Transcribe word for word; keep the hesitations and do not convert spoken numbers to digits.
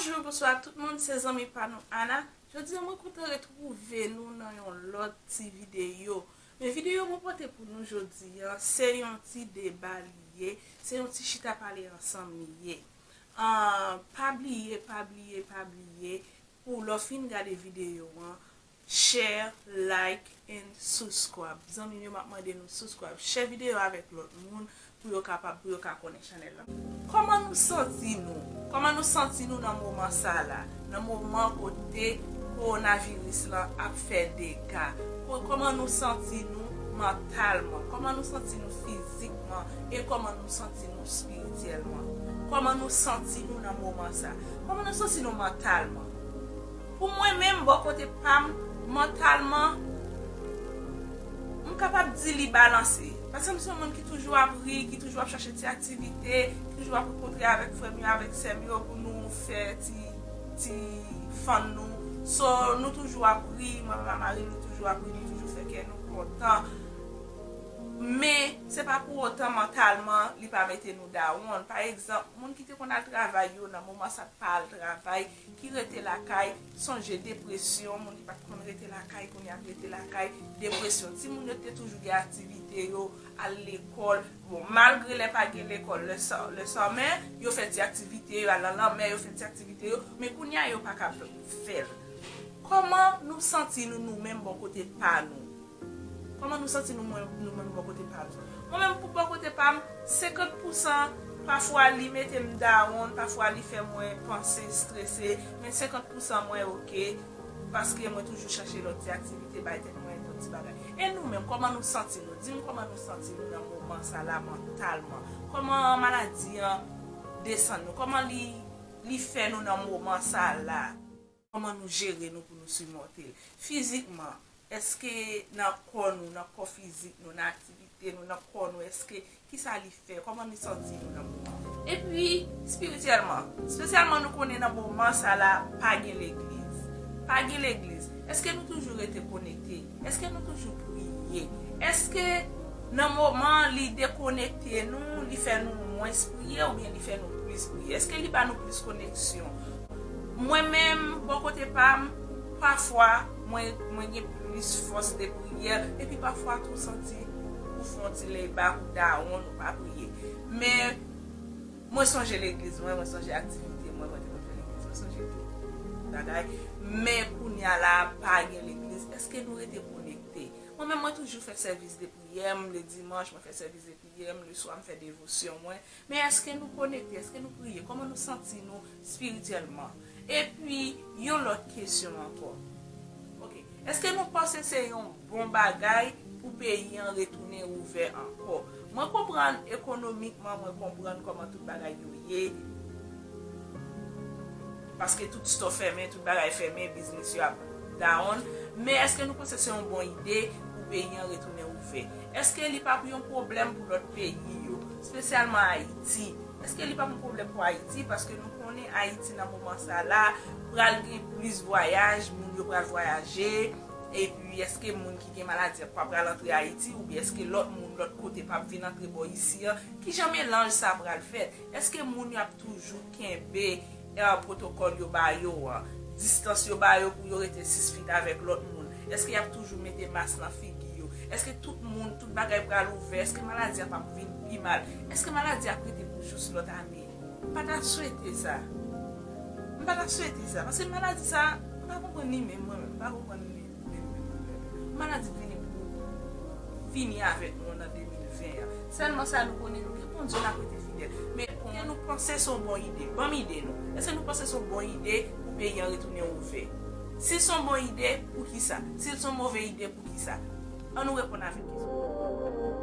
Bonjou, bonswa tout moun, se zanmi pa nou Ana. Jodi a mwen kontan retwouve nou nan yon lòt ti videyo. Men videyo mwen pote pou nou jodi a, se yon ti deba li ye, se yon ti chita pale ansanm li ye. Ah, pa bliye, pa bliye, pa bliye, pou lè w fin gade videyo an, share, like and subscribe. Zanmi m yo, m ap mande nou subscribe, share videyo avèk lòt moun pou yo kapab, pou yo ka konnen chanèl la. Kòman nou santi nou? Kòman nou santi nou nan moman sa la? Nan moman kote kowonaviris lan ap fè dega. Ko-, kòman nou santi nou mantalman? Kòman nou santi nou fizikman? E kòman nou santi nou espirityèlman? Kòman nou santi nou nan moman sa? Kòman nou santi nou mantalman? Pou mwen menm, bò kote pa m, mantalman, m kapab di li balanse. Paske m se yon moun ki toujou ap ri, ki toujou ap chache ti aktivite, ki toujou ap rankontre avèk frè m yo, avèk sè m yo pou nou fè ti, ti fann nou. So, nou toujou ap ri, mwen, papa, mari, nou toujou ap ri, nou toujou fè kè nou kontan. Men, se pa pou otan mantalman, li pa mete nou dawon. Pa egzanp, moun ki te konn al travay yo, nan moman sa pa al travay, ki rete lakay, sonje depresyon, moun ki pa t konn rete lakay, kounye a ap rete lakay, depresyon. Timoun yo te toujou gen aktivite yo, al lekòl. Bon, malgre lè pa gen lekòl, lè sò-, lè sòmè, yo fè ti aktivite yo, al nan lanmè, yo fè ti aktivite yo, men kounye a yo pa kab fè l. Kòman nou santi nou, nou menm, bò kote pa nou? Kòman nou santi nou, mwen, nou menm, bò kote pa nou? Mwen menm, pou bò kote pa m, senkant pousan, pafwa li mete m dawon, pafwa li fè mwen panse, strese, men senkant pousan mwen oke, paske mwen toujou chache lòt ti aktivite, bay tèt mwen lòt ti bagay. E nou menm, kòman nou santi nou? Di m kòman nou santi nou nan moman sa la, mantalman. Kòman maladi an desann nou? Kòman li, li fè nou nan moman sa la? Kòman nou jere nou pou nou sipòte l? Fizikman, èske nan kò nou, nan kò fizik nou, nan aktivite nou, nan kò nou, èske kisa li fè? Kòman nou santi nou nan moman? Epi, espirityèlman, espesyalman nou konnen nan moman sa la, pa gen legliz. Pa gen legliz. Èske nou toujou rete konekte? Èske nou toujou priye? Èske nan moman li dekonekte nou, li fè nou mwens priye oubyen li fè nou plis priye? Èske li ba nou plis koneksyon? Mwen menm, bò kote pa m, pafwa, mwen, mwen gen plis fòs de priyè, epi pafwa tou santi ou fè yon ti laid back, ou dawon, ou pa priye. Men, mwen sonje legliz mwen, mwen sonje aktivite mwen, mwen te konn fè legliz, mwen sonje tout bagay. Men kounye a la, pa gen legliz. Èske nou rete konekte? Mwen menm, mwen toujou fè sèvis de priyè m, le dimanch, mwen fè sèvis de priyè m, le swa, m fè devosyon mwen. Men èske nou konekte? Èske nou priye? Kòman nou santi nou espirityèlman? Epi, yon lòt kesyon ankò. Oke. Èske nou panse se yon bon bagay pou peyi an retounen ouvè ankò? Mwen konprann ekonomikman, mwen konprann kòman tout bagay yo ye. Paske tout store fèmen, tout bagay fèmen, biznis yo ap down. Men èske nou panse se yon bon ide pou peyi an retounen ouvè? Èske li p ap yon pwoblèm pou lòt peyi yo, espesyalman Ayiti? Èske li p ap yon pwoblèm pou Ayiti? Paske nou konnen Ayiti nan moman sa la, pral gen plis vwayaj, moun yo pral vwayaje. Epi, èske moun ki gen maladi an pa pral antre Ayiti? Oubyen èske lòt moun, lòt kote p ap vin antre bò isi an? Kijan melanj sa pral fèt? Èske moun yo ap toujou kenbe, eh, pwotokòl yo ba yo an? Distans yo ba yo pou yo rete sis feet avèk lòt moun? Èske y ap toujou mete mas nan figi yo? Èske tout moun, tout bagay pral ouvè? Èske maladi a p ap vin pi mal? Èske maladi a ap rete pou jous lòt ane? M pa ta swete sa. M pa ta swete sa. Paske maladi sa, m pa konprann li menm, mwen menm. M pa konprann li menm, menm, menm, menm. Maladi vini pou fini avèk nou nan de mil ven an. Sèlman sa nou konnen, nou gen Bondye, n ap rete fidèl. Men, èske nou panse se yon bon ide? Ban m ide nou. Èske nou panse se yon bon ide pou peyi an retounen ouvè? Si se yon bon ide, poukisa? Si se yon move ide, poukisa? An nou reponn avèk kesyon.